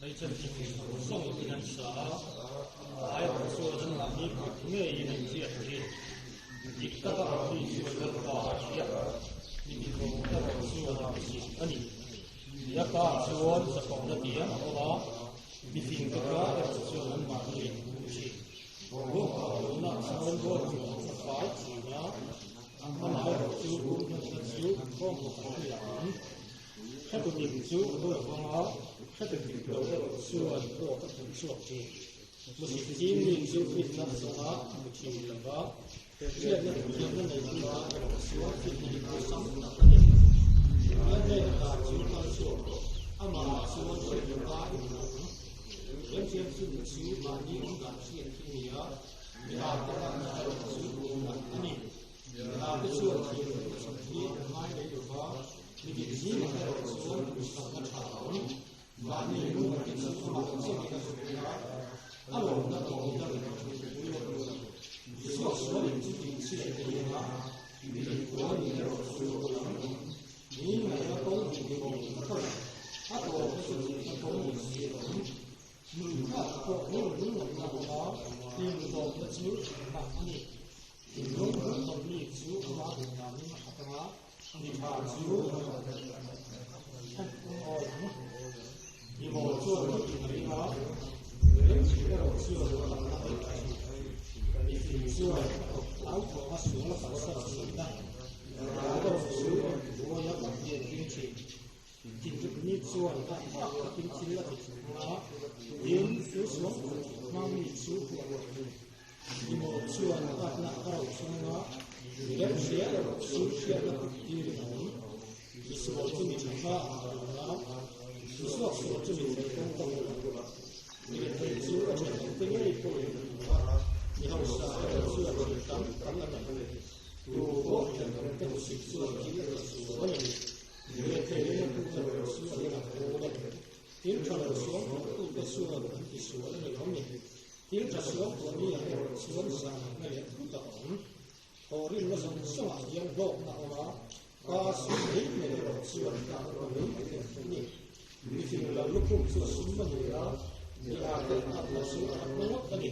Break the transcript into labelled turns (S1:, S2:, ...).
S1: Leichanchin zawng zawngin an sa a, amaherawh chuan anmahni kut ngeiin an ziak thin. Dik taka awm mi chuan Lalpa a hria, mi dik awm erawh chuan a hmusit a ni. Biaka chuan chakawmna tiang a awm a, mi fingte kha erawh chuan anmahni an hmu thin. Ruahkah awmna chuan ruat chu a fai thin a, amaherawh chu rum hmanna chu bawngkaw hnuaiah a awm. Hretu dik chu ruat vanga hretu dik lo erawh chuan ruak a thun chhuak thin. Musit ching mi chu fitna a zawng a, mu thin lo va, hriatna thiamna neitu tan erawh chuan fitna hi awlsam tak a ni. Pathian hnena dan chu kal chhuak rawh, amahah chuan hriat loh a in ang. Remthiamchhun chu mahni awmdan hriat hi a ni a, mi arte atna erawh chu awmna a ni. Mi arte chuan thiam lohna chhan hi an ngai lei lo va, Mi dik zingah erawh chuan duhsakna tha a awm. Mahni lungte chu amah chiakin a zuk a, a lawmna tawngna leh a thupui a ni. Suak sualin chu tihchhiat a eng a, mi dik tuanin erawh chu a lang. Mi ngaihna kawng dik awm a kal a, a tawpna chu dikna kawng ni si a awm. Nunna pawh hmun lungngaihna a awm a, hlim tawpna chu thihna a ni. Thinlung hmuhnawm mi chu ama duhdanin a khat anga, mi tha chu an awi ang. Mi mawl chuan thutin a ring a, mi remchih erawh chuan a lakna a inthla thin. Mi fing chuan a kawp hlauthawng a sual a kalsan thin a, ral erawh chu a inbuai a Pathian a ring thin. Thinruk mi chuan a tak takin thil a ti thung a, tin, thil suang hmang mi chu huat a ni. Nimaw chuan atna a ro thung a, mi rem hria erawh chu hriatna kut tirin a awm. Misual chu mi tha kha a awm a, mi suaksual chu mi fel kawng ka hmu a. Mi rethei chu a thenawmte ngei pawhin an hmu a, mi hausa erawh chuan thil tam tam a nei. Tu pawh thenawmte hmusit chuan thil a ti sual a ni. Thil tha lo suangtuahtute chuan an tisual a ni lo ni. Thil tha suangtuah mi ah erawh chuan zahngaihna leh thu tak a awm. Thawhrimna zawng zawngah hian hlawkna a awm a, pa sum mai mai erawh chuan tlakna ta mai a thlen thei ni. Mi fing lo lukhum chu a sum a ni a, mi ate atna chu a atna ngawt a ni.